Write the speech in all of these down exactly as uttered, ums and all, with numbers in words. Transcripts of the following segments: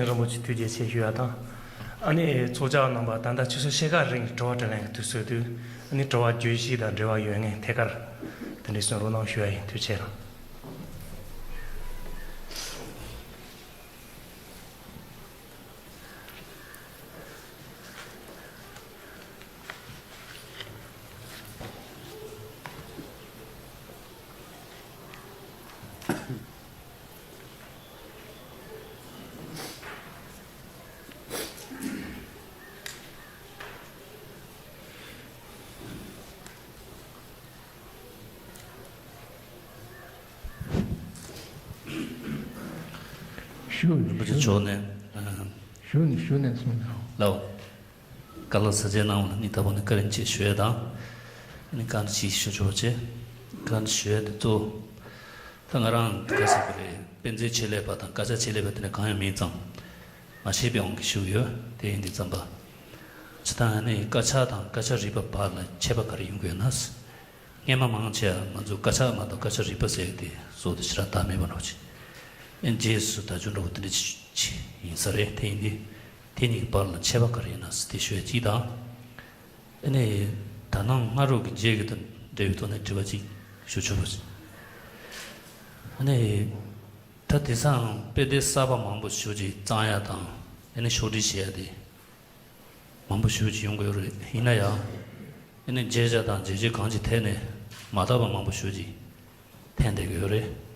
རིན་པོ་ཆེ་ཐུགས་རྗེ་ཆེ་ཞུ་ཡ་དང་། ཨ་ནི་ཚོགས་བཅར་གནང་བ་ད་ལྟ་ཆུ་ཚོད་ཕྱེད་ཀ་རིང་དྲི་བ་དྲིས་ལན་གྱི་དུས་ཚོད་དུས། ཨ་ནི་དྲི་བ་བརྗོད་གཞི་དང་འབྲེལ་བ་ཡོད་མཁན་ཐད་ཀར་དེ་འདྲའི་གསུང་རོགས་གནང་ཞུ་ཡ་ཡིན། ཐུགས་རྗེ་ཆེ། ཞུ། རིན་པོ་ཆེ་མཆོག་ནས། ཞུ་ནས་ཞུ་ནས་གསུངས་ན། ལའོ། བཀའ་སློབ་ཟབ་རྒྱས་གནང་བ་ལ་ནི་ད་བར་ནི་བཀའ་དྲིན་ཆེ་ཞུ་ཡས་དང་། ནི་བཀའ་དྲིན་ཆེ་ཞུ་ཆོག་ཅེས། བཀའ་དྲིན་ཞུ་ཡས་དེ་གཙོ། ད་ང་རང་ག་ཟེར་གི་རེད། དཔེ་མཛོད་ཆེད་ལས་པ་དང་དཀར་ཆག་ཆེད་ལས་པ་དེ་འདྲ་གང་ཡང་མིན་ཙང་། མ་ཤེས་པའི་དབང་གིས་ཞུ་གི་ཡོད། དེ་ཡིན་དུས་ཙམ་པ། ཇི་ལྟར་ནི་དཀར་ཆག་དང་དཀར་ཆག་རིག་པ་བར་ལ་ཁྱད་པར་ག་རེ་ཡོང་གི་ཡོད་ན། སྔས་མ་མང་ཆེ་བ་ང་ཚོ་དཀར་ཆག་མ་གཏོགས་དཀར་ཆག་རིག་པ་ཟེར་དེ་བཟོ་དེ་ཞེ་དྲག་བདག་མེད་པ་འདྲ་བོ་ཅིག་ཨེ་རྗེས་སུ་བདག་འཛིན་འདྲ་བོ་དེ་འདྲ་ཅིག་ཡིན་ས་རེད། དེ་ཡིན་དུས་དེ་གཉིས་ཀྱི་བར་ལ་ཁྱད་པར་ག་རེ་ཡོད་ན་དེ་ཞུ་ཡ་གཅིག་དང་། ཨ་ནི་ད་ནངས་སྔ་དྲོ་གི་མཇལ་གི་དང་འབྲེལ་བའི་ཐོག་ནས་དྲི་བ་གཅིག་ཞུ་ཆོག་པ་ཅིག་ཨ་ནི་ད་དེང་སང་དཔེ་དེབ་གསར་པ་མང་པོ་ཞེ་པོ་ཅིག་གཙང་ཡ་དང་ཨ་ནི་ཕྱོགས་སྒྲིག་བྱེད་ཡ་དེ། མང་པོ་ཞེ་པོ་ཅིག་ཡོང་གི་ཡོད་རེད། ཡིན་ན་ཡང་། ཨ་ནི་མཇལ་བྱ་དང་མཇལ་བྱེད་གང་ཅིའི་ཐད་ནས་མ་དག་པ་མང་པོ་ཞེ་པོ་ཅིག་ཐོན་བསྡད་ཀྱི་ཡོད་རེད།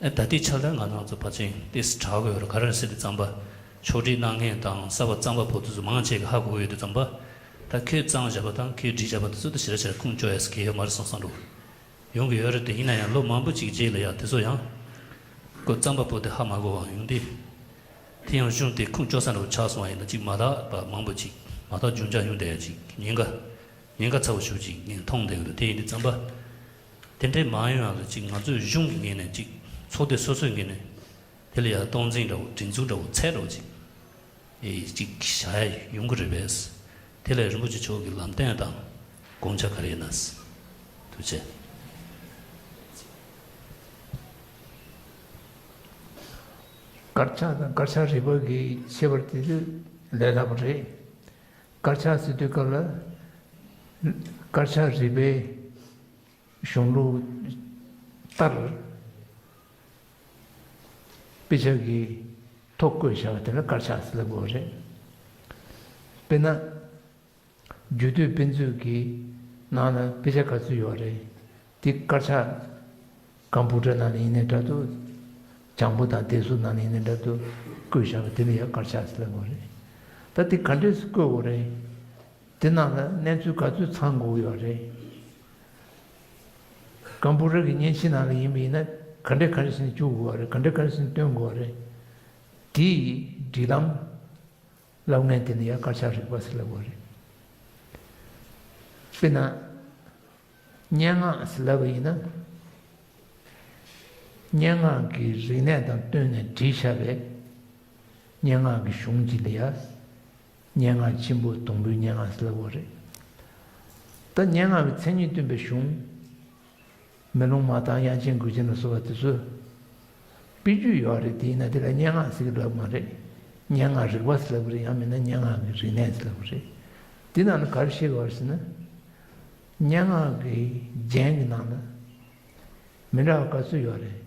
ཨ་ད་ལྟའི་ཆར་ལ་ང་རང་ཚོ་ཕལ་ཆེར་ཏོག་ཙམ་དྲག་གི་ཡོད་རེད། ག་རེ་ཟེར་དུས་ཙམ་པ། ཕྱོགས་སྒྲིག་གནང་མཁན་དང་གསར་པ་རྩམ་པ་པོ་དེ་ཚོ་མང་ཆེ་གིས་ཧ་གོ་གི་ཡོད་དུས་ཙམ་པ། ད་ཁོས་བརྩམས་བཞག་པ་དང་ཁོས་བྲིས་བཞག་པ་དེ་ཚོ་ད་ཞེ་དྲག་ཞེ་དྲག་ཁུངས་བཅོལ་ཡ་ཟེར་གྱི་ཡོད་མ་རེད་བསམ་བསམ་འདྲ་བོ། ཡོང་གི་ཡོད་རེད་དེ། ཡིན་ན་ཡང་ལོ་མང་པོ་ཅིག་རྗེས་ལ་ཡང་དེ་ཚོ་ཡང་། ཁོ་རྩམ་པ་པོ་དེ་ཧ་མ་གོ་བ་ཡོང་དུས། དེ་ཡང་གཞུང་དེ་ཁུངས་བཅོལ་ས་འདྲ་བོ་ཆགས་སོང་བ་ཡིན་ན་ཅིག་མ་དག་པ་མང་པོ་ཅིག་མ་དག་རྒྱུན་འཇགས་ཡོང་བསྡད་ཡ་ཅིག་ཉེན་ཁ། ཉེན་ཁ་ཚ་བོ་ཞེ་པོ་ཅིག་ངས་མཐོང་བསྡད་ཡོད་འདུག་དེ་ཡིན་དུས་ཙམ་པ། དེ་འདྲའི་མ་ཡོང་ཡ་ལ་ཅིག་ང་ཚོའི་གཞུང་གི་ངོས་ནས་ཅིག་ཚོགས་སྡེ་སོ་སོའི་ངོས་ནས། དེ་ལ་ཡང་སྟངས་འཛིན་འདྲ་བོ་སྒྲིག་འཛུགས་འདྲ་བོ་ཚད་འདྲ་བོ་ཅིག་ཨེ་ཅིག་བྱ་ཡ་ཡོང་གི་རེད་པས། དེ་ལ་རིན་པོ་ཆེ་མཆོག་གི་ལམ་སྟོན་དང་དགོངས་འཆར་ག་རེ་ཡིན་ན། ཐུགས་རྗེ་ཆེ། དཀར་ཆག་དང་དཀར་ཆག་རིག་པ་གི་ཁྱད་པར་དེ་ཚོ་ལས་སླ་པོ་རེད། དཀར་ཆག་ཟེར་དུས་སྐབས་ལ། དཀར་ཆག་རིག་པའི་གཞུང་ལུགས་ལྟར། དཔེ་ཆ་གི་ཐོ་བཀོད་བཞག་པ་དེ་ལ་དཀར་ཆག་ཟེར་ལབ་དགོས་རེད། དཔེར་ན། རྒྱུད་སྟོད་དཔེ་མཛོད་ཀྱི་ནང་ལ་དཔེ་ཆ་ག་ཚོད་ཡོད་རེད། དེ་དཀར་ཆག་ཀམ་པུ་ཊར་ནང་ལ་ཡིན་ནའི་འདྲ་འདུག་བྱང་བུ་དང་བདེ་སྲུང་ནང་ལ་ཡིན་ནའི་འདྲ་འདུག་བཀོད་བཞག་པ་དེ་ལ་ཡང་དཀར་ཆག་ཟེར་ལབ་དགོས་རེད། ད་དེ་ག་འདྲས་སེ་བཀོད་དགོས་རེད། དེ་ནང་ལ་གནས་ཚུལ་ག་ཚོད་ཚང་དགོས་ཡོད་རེད། ཀམ་པུ་ཊར་གྱི་མཉེན་ཆས་ནང་ལ་ཡིན་པ་ཡིན་ན་ག་འདྲས་ག་འདྲས་བྱས་ནས་བཅུག་དགོས་རེད། ག་འདྲས་ག་འདྲས་བྱས་ནས་སྟོན་དགོས་རེད། དེའི་སྒྲིག་ལམ་ལབ་མཁན་དེ་ནི་ཡང་དཀར་ཆག་རིག་པ་ཟེར་ལབ་དགོས་རེད། དཔེར་ན། སྙན་ངག་ཟེར་ལབ་པ་ཡིན་ན། སྙན་ངག་གི་རིག་གནས་དང་བསྟུན་ནས་བྲིས་བཞག་པའི་སྙན་ངག་གི་གཞུང་གཅིག་ལ་ཡ། སྙན་ངག་ཆེན་པོ་དུམ་བུའི་སྙན་ངག་ཟེར་ལབ་དགོས་རེད། ད་སྙན་ངག་གི་མཚན་ཉིད་སྟོན་པའི་གཞུང་། མེ་ལོང་མ་དང་དབྱངས་ཅན་མགུལ་ཆེན་ལ་སོགས་པ་དེ་ཚོ། དཔེ་རྒྱུད་ཡོད་རེད། དེ་ཡིན་ན་དེ་ལ་སྙན་ངག་ཟེར་གྱི་ལབ་མ་རེད། སྙན་ངག་རིག་པ་ཟེར་ལབ་ཀྱི་རེད། ཡང་མིན་ན་སྙན་ངག་གི་རིག་གནས་ཟེར་ལབ་ཀྱི་རེད། དེ་ནང་ལ་ག་རེ་བཤད་ཀྱི་ཡོད་རེད་ཟེར་ན། སྙན་ངག་གི་རྒྱན་གྱི་ནང་ལ་མི་འདྲ་བ་ག་ཚོད་ཡོད་རེད།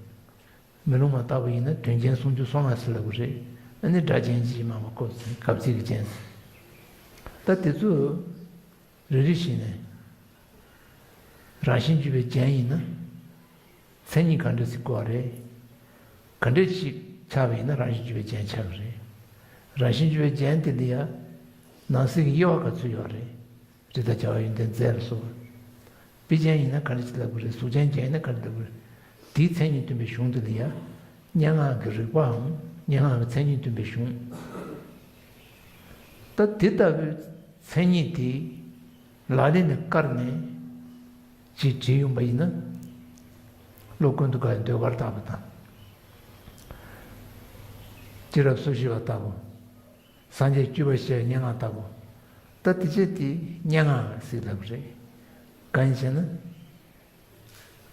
མེ་ལོང་མ་ལྟ་བུ་ཡིན་ན་དོན་རྒྱན་སུམ་ཅུ་སོ་ལྔ་ཟེར་ལབ་ཀྱི་རེད། ཨ་ནི་སྒྲ་གཅན་ཅིག་མ་མ་བཀོད་ཚེ་གབ་ཚིག་གི་རྒྱན་ཟེར། ད་དེ་ཚོ། རེ་རེ་བཞིན་ནས། རང་བཞིན་བརྗོད་པའི་རྒྱན་ཡིན་ན། མཚན་ཉིད་ག་འདྲ་ཞིག་དགོས་རེད། ག་འདྲ་ཞིག་ཆགས་པ་ཡིན་ན་རང་བཞིན་བརྗོད་པའི་རྒྱན་ཆགས་ཀྱི་རེད། རང་བཞིན་བརྗོད་པའི་རྒྱན་དེ་འདི་ཡང་། ནང་གསེས་ཀྱི་དབྱེ་བ་ག་ཚོད་ཡོད་རེད། རི་དྭགས་བྱ་བ་ཡོན་ཏན་རྫས་ལ་སོགས་པ། དཔེ་ཅན་ཡིན་ན་ག་འདྲ་ཞིག་ལབ་དགོས་རེད། གཟུགས་ཅན་རྒྱན་ཡིན་ན་ག་འདྲ་ལབ་དགོས་རེད། དེའི་མཚན་ཉིད་སྟོན་པའི་གཞུང་དེ་ལ་ཡང་། སྙན་ངག་གི་རིག་པའམ་སྙན་ངག་གི་མཚན་ཉིད་སྟོན་པའི་གཞུང་། ད་དེ་ལྟ་བུའི་མཚན་ཉིད་དེ་ལག་ལེན་ལ་བཀར་ནས་ཅིག་བྲིས་ཡོང་པ་ཡིན་ན། སློབ་དཔོན་དུ་དཀར་བའི་ཟློས་གར་ལྟ་བུ་དང་། སྐྱེས་རབས་སོ་བཞི་པ་ལྟ་བུ། སངས་རྒྱས་བཅུ་པ་ཞེས་སྙན་ངག་ལྟ་བུ། ད་དེ་ཆེད་དེ་སྙན་ངག་ཟེར་ལབ་རེད། གང་ཡིན་ཟེར་ན།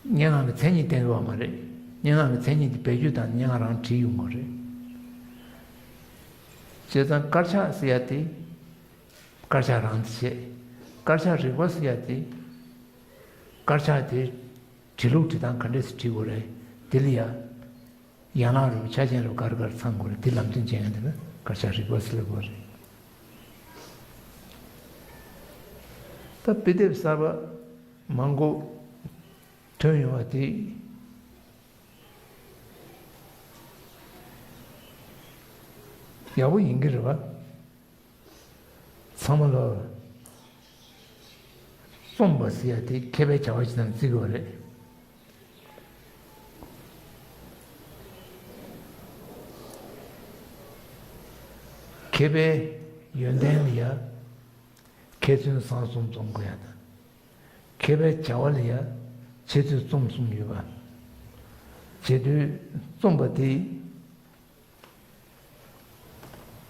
སྙན་ངག་གི་མཚན་ཉིད་བསྟན་ཡོད་མ་རེད། སྙན་ངག་གི་མཚན་ཉིད་དེ་བེད་སྤྱོད་བཏང་ནས་སྙན་ངག་རང་བྲིས་ཡོང་གི་རེད། བྱས་ཙང་དཀར་ཆག་ཟེར་ཡ་དེ་དཀར་ཆག་རང་དེ་བྱས། དཀར་ཆག་རིག་པ་ཟེར་ཡ་དེ་དཀར་ཆག་དེ་བྲིས་ལུགས་བྲིས་སྟངས་ག་འདྲས་སེ་བྲིས་དགོས་རེད། དེ་ལ་ཡ་ཡན་ལག་རུ་ཆ་ཅན་རུ་ག་རེ་ག་རེ་ཚང་དགོས་རེད། དེ་ལམ་སྟོན་བྱེད་མཁན་དེ་ལ་དཀར་ཆག་རིག་པ་ཟེར་ལབ་དགོས་རེད། ད་དཔེ་དེབ་གསར་པ་མང་པོ་ཐོན་ཡོང་བ་དེ་ཡག་པོ་ཡིན་གྱི་རེད་བ། ཚང་མ་ལ་རྩོམ་པ་ཟེར་ཡ་དེ་མཁས་པའི་བྱ་བ་ཞིག་དང་བརྩི་དགོས་རེད། མཁས་པའི་ཡོན་ཏན་ལ་ཡ་མཁས་བཙུན་བཟང་གསུམ་རྩོམ་དགོས་ཡ་དང་། མཁས་པའི་བྱ་བ་ལ་ཡ་འཆད་རྩོད་རྩོམ་གསུམ་ཡོད་པ། བྱེད་དུས་རྩོམ་པ་དེ་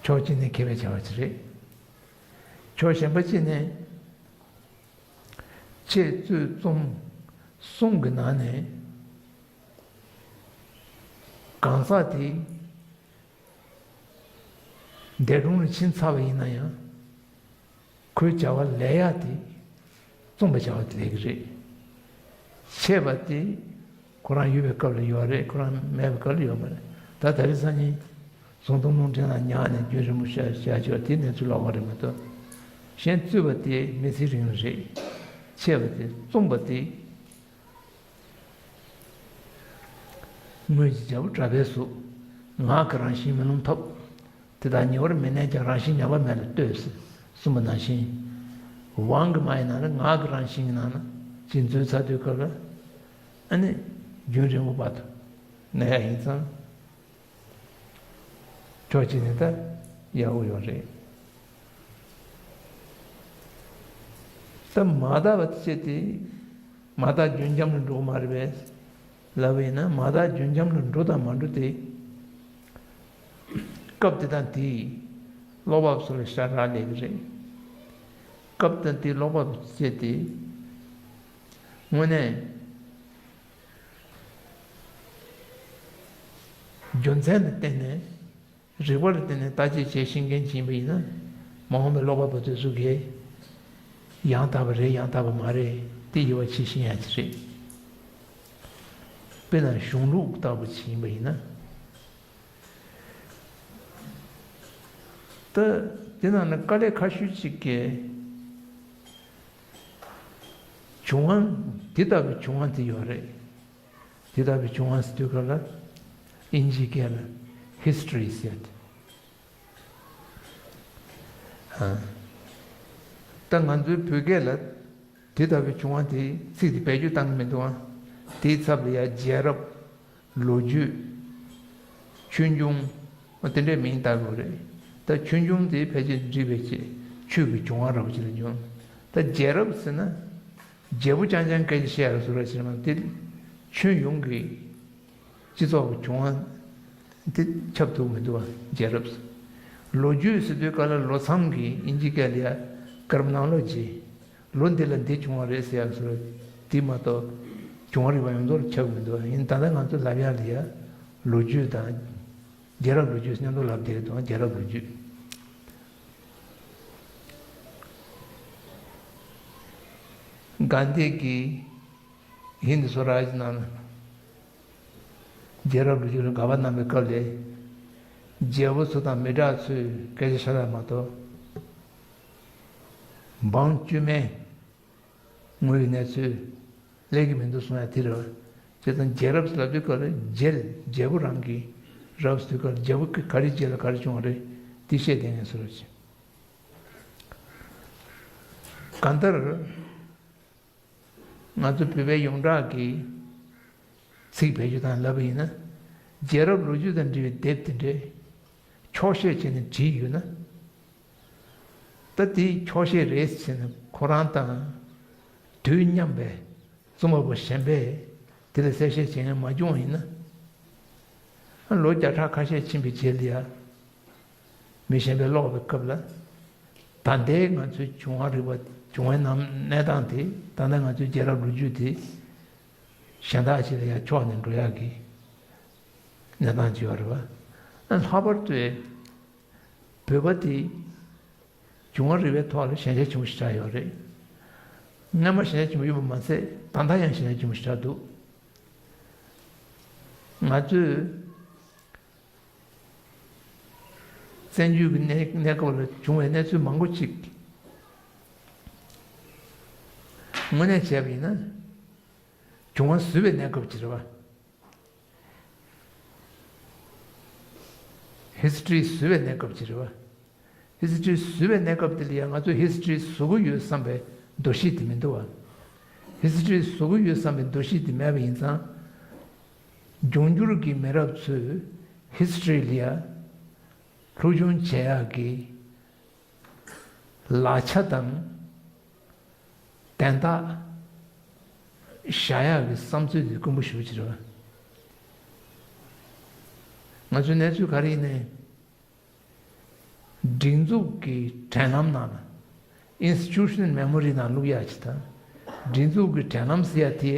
ཕྱོགས་གཅིག་ནས་མཁས་པའི་བྱ་བ་ཅིག་རེད། ཕྱོགས་གཞན་པ་གཅིག་ནས་འཆད་རྩོད་རྩོམ་གསུམ་གྱི་ནང་ནས་གང་ཟག་དེ་འདས་གྲོངས་ལ་ཕྱིན་ཚར་བ་ཡིན་ན་ཡང་། ཁོའི་བྱ་བ་ལས་ཡག་དེ་རྩོམ་པའི་བྱ་བ་དེ་ལས་ཀྱི་རེད། འཆད་པ་དེ་ཁོ་རང་ཡོད་པའི་སྐབས་ལ་ཡོད་རེད། ཁོ་རང་མེད་པའི་སྐབས་ལ་ཡོད་མ་རེད། ད་ད་རེས་སང་ཉིན་ཟམ་གདོང་རླུང་འཕྲིན་ལ་ཉར་ནས་རྒྱུན་རིང་པོ་བཤད་བཤད་ཆོག་དེ་གནས་ཚུལ་ལོགས་པ་རེད་མ་གཏོགས། གཞན་རྩོད་པ་དེ་མི་ཚེ་རིང་རེད། འཆད་པ་དེ་རྩོམ་པ་དེ། དངོས་ཀྱི་རྒྱལ་པོ་གྲགས་པའི་གཟུགས། ངག་གི་རང་བཞིན་མེ་ལོང་ཐོབ། དེ་དག་ཉེ་བར་མི་གནས་ཀྱང་། རང་བཞིན་ཉམས་པ་མེད་ལ་ལྟོས། གསུངས་པ་ནང་བཞིན། དབང་གི་མ་ཡིན་ན་ནི་ངག་གི་རང་བཞིན་གྱི་ནང་ན་ཅིག་འཛུལ་ཚར་དུས་སྐབས་ལ། ཨ་ནི་རྒྱུན་རིང་པོ་བར་དུ་གནས་ཡ་ཡིན་ཙང་། ཕྱོགས་གཅིག་ནས་ད་ཡག་པོ་ཡོད་རེད། ད་མ་དག་པ་དེ་བྱས་ཏེ། མ་དག་རྒྱུན་འབྱམས་ལ་འགྲོ་གི་མ་རེད་པས་ལབ་པ་ཡིན་ན། མ་དག་རྒྱུན་འབྱམས་ལ་འགྲོ་དང་མ་འགྲོ་དེ་སྐབས་དེ་དང་དེའི་བློ་བབས་སུ་ལ་ཤར་རག་ལས་ཀྱི་རེད། སྐབས་དང་དེའི་བློ་བབས་བྱས་ཏེ། དངོས་གནས་རྒྱུ་མཚན་ལ་བརྟེན་ནས། རིགས་པ་ལ་བརྟེན་ནས་བརྟག་དཔྱད་བྱེད་ཤེས་མཁན་ཅིག་ཡིན་པ་ཡིན་ན། མ་འོངས་པའི་ཀློག་པ་པོ་དེ་ཚོ་གིས་ཡང་དག་པ་རེད་ཡང་དག་པ་མ་རེད་དེ་དབྱེ་བ་ཕྱེ་ཤེས་ཡ་ཅིག་རེད། དཔེར་ན་གཞུང་ལུགས་ལྟ་བུ་ཅིག་ཡིན་པ་ཡིན་ན། ད་དེ་ནང་ནས་དཀའ་ལས་ཁག་ཤོས་ཅིག་གི་བྱུང་བ། དེ་ལྟ་བུའི་བྱུང་བ་དེ་ཡོད་རེད། དེ་ལྟ་བུའི་བྱུང་བ་ཟེར་དུས་སྐབས་ལ་དབྱིན་ཇིའི་སྐད་ལ་ཧི་སི་ཊོ་རི་ཟེར་ཏེ། ཨ། ད་ང་ཚོའི་བོད་སྐད་ལ་དེ་ལྟ་བུའི་བྱུང་བ་དེ་ཚིག་དེ་བེད་སྤྱོད་བཏང་གི་མི་འདུག་ཨ། དེའི་ཚབ་ལ་ཡ་རྒྱལ་རབས། ལོ་རྒྱུས། ཆོས་འབྱུང་། དེ་འདྲའི་མིང་བཏགས་དགོས་རེད། ད་ཆོས་འབྱུང་དེ་ཕལ་ཆེར་འབྲི་བའི་ཆེད་ཆོས་ཀྱི་བྱུང་བ་རབ་ཅིག་ལ་འབྱུང་། ད་རྒྱལ་རབས་ཟེར་ན། རྒྱལ་པོ་རྐྱང་རྐྱང་སྐད་ཆ་བཤད་ཡག་བཟོ་འདྲ་ཞིག་མ་རེད། དེ་ཁྱོན་ཡོངས་ཀྱི་སྤྱི་ཚོགས་ཀྱི་བྱུང་བ་དེ་ཁྱབ་ཐུབ་མི་འདུག་བ། རྒྱལ་རབས་ཟེར། ལོ་རྒྱུས་ཟེར་དུས་སྐབས་ལ་ལོ་མཚམས་ཀྱི་དབྱིན་ཇི་སྐད་ལ་ཡ་ཀར་མ་ནོ་ལོ་ཇི། ལོ་འདི་ལ་འདི་བྱུང་བ་རེད་ཟེར་ཡག་སོགས་དེ་མ་གཏོགས་བྱུང་བ་རིག་པ་ཡོངས་རྫོགས་ལ་ཁྱབ་མི་འདུག་ཡིན་ད་ལྟ་ང་ཚོ་ལབ་ཡག་ལ་ཡ་ལོ་རྒྱུས་དང་རྒྱལ་རབས་ལོ་རྒྱུས་མཉམ་དུ་ལབ་བསྡད་འདུག་རྒྱལ་རབས་ལོ་རྒྱུས། གྷན་དྷི་གིས་ཧིན་དི་སུ་རཱཇ་ནང་ན་རྒྱལ་རབས་ལོ་རྒྱུས་ལ་དགག་པ་གནང་བའི་སྐབས་ལ། རྒྱལ་པོ་ཚོ་དང་མི་དྲག་ཚོའི་སྐད་ཆ་ཤ་སྟག་མ་གཏོགས། འབངས་དཀྱུས་མའི་དངོས་ཡོད་གནས་ཚུལ་སླེབས་ཀྱི་མི་འདུག་གསུང་ཡ་དེ་རེད་བ། བྱས་ཙང་རྒྱལ་རབས་ལབ་དུས་སྐབས་ལ་རྒྱལ་རྒྱལ་པོ་རང་གི་རབས་ཟེར་དུས་སྐབས་ལ་རྒྱལ་པོ་གི་ག་རེ་རྗེས་ལ་ག་རེ་བྱུང་བ་རེད་དེ་བཤད་བསྡད་མཁན་བཟོ་འདྲ་ཅིག་གང་ལྟར་ང་ཚོ་བོད་པའི་ཡོངས་གྲགས་ཀྱི་ཚིག་བེད་སྤྱོད་བཏང་ལབ་པ་ཡིན་ན། རྒྱལ་རབས་ལོ་རྒྱུས་དང་འབྲེལ་བའི་དེབ་དེ་འདྲས་འཁྱོག་བཤད་བྱས་ནས་བྲིས་ཡོད་ན། ད་དེ་འཁྱོག་བཤད་རེད་ཟེར་ནས་ཁོ་རང་དང་དུས་མཉམ་པའི་རྩོམ་པ་པོ་གཞན་པས་དེ་ལ་གསལ་བཤད་བྱེད་མཁན་མ་བྱུང་བ་ཡིན་ན། ལོ་བརྒྱ་ཕྲག་ཁ་ཤས་ཕྱིན་པའི་རྗེས་ལ་ཡ། མི་གཞན་པས་ཀློག་པའི་སྐབས་ལ། ད་ལྟའི་ང་ཚོའི་བྱུང་བ་རིག་པ་བྱུང་བའི་ནང་གནས་སྟངས་དེ་ད་ལྟ་ང་ཚོའི་རྒྱལ་རབས་ལོ་རྒྱུས་དེ་གཞན་དག་ཅིག་ལ་ཡང་འཁྱོག་ནས་འགྲོ་ཡག་གི་གནས་སྟངས་ཅིག་ཡོད་རེད་བ། ལྷག་པར་དུ་ བོད་པ་དེ་འབྱུང་བ་རིག་པའི་ཐོག་ལ་ཞན་ཆ་ཆེན་པོ་ཞིག་ཆགས་ཡོད་རེད། སྔོན་མ་ཞན་ཆ་ཆེན་པོ་ཡོད་པ་མ་ཟད་ད་ལྟ་ཡང་ཞན་ཆ་ཆེན་པོ་ཞིག་ཆགས་འདུག་ང་ཚོས་བཙན་བྱོལ་གྱི་གནས་གནས་སྐབས་ལ་བྱུང་བའི་གནས་ཚུལ་མང་པོ་ཅིག་དངོས་གནས་བྱས་པ་ཡིན་ན། བྱུང་བ་བཟོས་པའི་གནས་སྐབས་ཅིག་རེད་བ། ཧིས་ཊོ་རི་བཟོས་པའི་གནས་སྐབས་ཅིག་རེད་བ། ཧིས་ཊོ་རི་བཟོས་པའི་གནས་སྐབས་དེ་ལ་ཡང་ང་ཚོས་ཧིས་ཊོ་རི་བཟོ་གི་ཡོད་བསམ་པའི་འདུ་ཤེས་དེ་མི་འདུག་བ། ཧིས་ཊོ་རི་བཟོ་གི་ཡོད་བསམ་པའི་འདུ་ཤེས་དེ་མེད་པ་ཡིན་ཙང་། འབྱུང་འགྱུར་གྱི་མི་རབས་ཚོས་ཧིས་ཊོ་རི་ལ་ཡང་སློབ་སྦྱོང་བྱེད་ཡག་གི་ལག་ཆ་དང་དན་རྟགས་བཞག་ཡག་གི་བསམ་ཚུལ་དེ་དཀོན་པོ་ཞེ་པོ་ཅིག་རེད་བ། ང་ཚོའི་གནས་ཚུལ་ག་རེ་ཡིན་ནའི། སྒྲིག་འཛུགས་ཀྱི་དྲན་ལམ་ནང་ལ། Institutional Memory ནང་བླུག་ཡག་ཅིག་དང་། སྒྲིག་འཛུགས་ཀྱི་དྲན་ལམ་ཟེར་ཡག་དེ།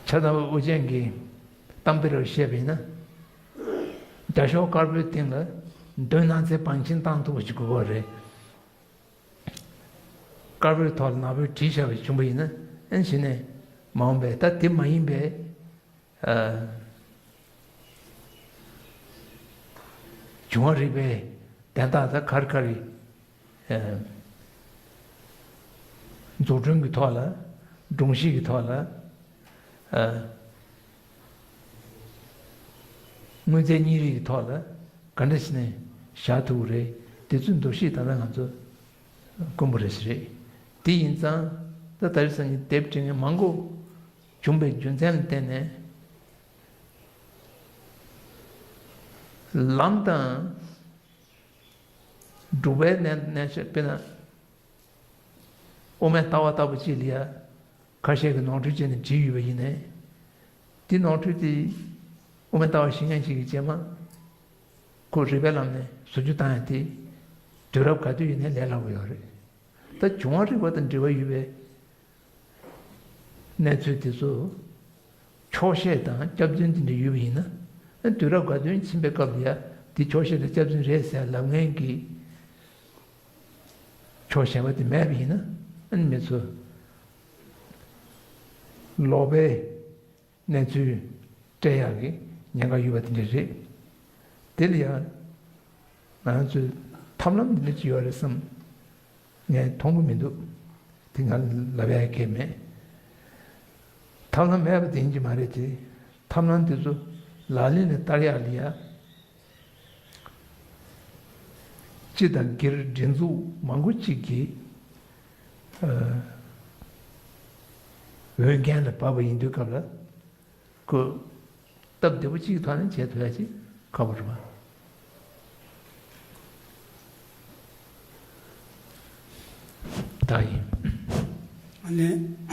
ཆ་ཚང་པ་ཨོ་རྒྱན་གྱིས་གཏམ་དཔེ་རུ་བཤད་པ་ཡིན་ན། རྒྱ་ཤོག་དཀར་པོའི་སྟེང་ལ་མདུན་སྣང་ཚད་བང་ཆེན་བཏང་ཐུབ་པ་ཅིག་དགོས་པ་རེད། དཀར་པོའི་ཐོག་ལ་ནག་པོས་བྲིས་བཞག་པ་བྱུང་བ་ཡིན་ན། ཨེ་གཞི་ནས་མ་འོངས་པའི་ད་དེ་མ་ཡིན་པའི། ཨ། འབྱུང་བ་རིག་པའི་དན་རྟགས་དང་ག་རེ་ག་རེ། ཨ། འཛུགས་སྐྲུན་གྱི་ཐོག་ལ། སྒྲོམ་གཞི་གི་ཐོག་ལ། ཨ། དངོས་རྫས་གཉིས་རིགས་ཀྱི་ཐོག་ལ་ག་འདྲ་བྱས་ནས་བཞག་ཐུབ་ཀྱི་རེད། དེ་ཚོའི་འདུ་ཤེས་ད་ལྟ་ང་ཚོ་དཀོན་པོ་རེད་ཟེར་རེད། དེ་ཡིན་ཙང་ད་དེ་རིང་སང་ཉིན་དེབ་འབྲི་མཁན་མང་པོ་བྱུང་བའི་རྒྱུ་མཚན་ལ་བརྟེན་ནས། ལམ་དང་སྒྲུབ་པའི་གནས་གནས་ཆ་དཔེར་ན། དབུ་མའི་ལྟ་བ་ལྟ་བུ་ཅིག་ལ་ཡ། ཁ་ཤས་ཀྱིས་ནོར་འཁྲུལ་བྱས་ནས་བྲིས་ཡོད་པ་ཡིན་ནའི། འདི་ནོར་འཁྲུལ་དེ་དབུ་མའི་ལྟ་བ་ཤེས་མཁན་ཞིག་གིས་རྗེས་མ་ཁོ་རིག་པའི་ལམ་ནས་བཟོ་བཅོས་བཏང་ཡ་དེ་དུས་རབས་ག་དུས་ཡིན་ནའི་ལས་སླ་པོ་ཡོད་རེད། ད་འབྱུང་བ་རིག་པ་དང་འབྲེལ་བ་ཡོད་པའི་གནས་ཚུལ་དེ་ཚོ་འཁྱོག་བཤད་དང་སྐྱག་རྫུན་དེ་འདྲ་ཡོད་པ་ཡིན་ན། དུས་རབས་ག་དུས་ཕྱིན་པའི་སྐབས་ལ་ཡ་དེ་འཁྱོག་བཤད་དང་སྐྱག་རྫུན་རེད་ཟེར་ལབ་མཁན་གྱི་ཕྱོགས་གཞན་པ་དེ་མེད་པ་ཡིན་ན། ཨ་ནི་མི་ཚོ་ལོག་པའི་གནས་ཚུལ་སྤྲད་ཡག་གི་ཉེན་ཁ་ཡོད་པ་དེ་འདྲ་རེད། དེ་ལ་ཡང་ང་ཚོས་ཐབས་ལམ་འདི་འདྲ་ཅིག་ཡོད་རེད་བསམ། ངས་མཐོང་གི་མི་འདུག་དེ་ང་ལབ་ཡག་གི་མེད། ཐབས་ལམ་མེད་པ་དེ་ཡིན་གྱི་མ་རེད་དེ། ཐབས་ལམ་དེ་ཚོ་ལག་ལེན་ལ་བསྟར་ཡག་ལ་ཡ། སྤྱི་དང་སྒེར་སྒྲིག་འཛུགས་མང་པོ་གཅིག་གིས། ཨ། འོས་འགན་ལ་བབས་པ་ཡིན་དུས་སྐབས་ལ། ཁོ་སྟབས་བདེ་པོ་གཅིག་གི་ཐོག་ནས་བྱེད་ཐུབ་ཡ་ཅིག་ཁག་པོ་རེད་པ། ད་ཡིན། ཨ་ནི།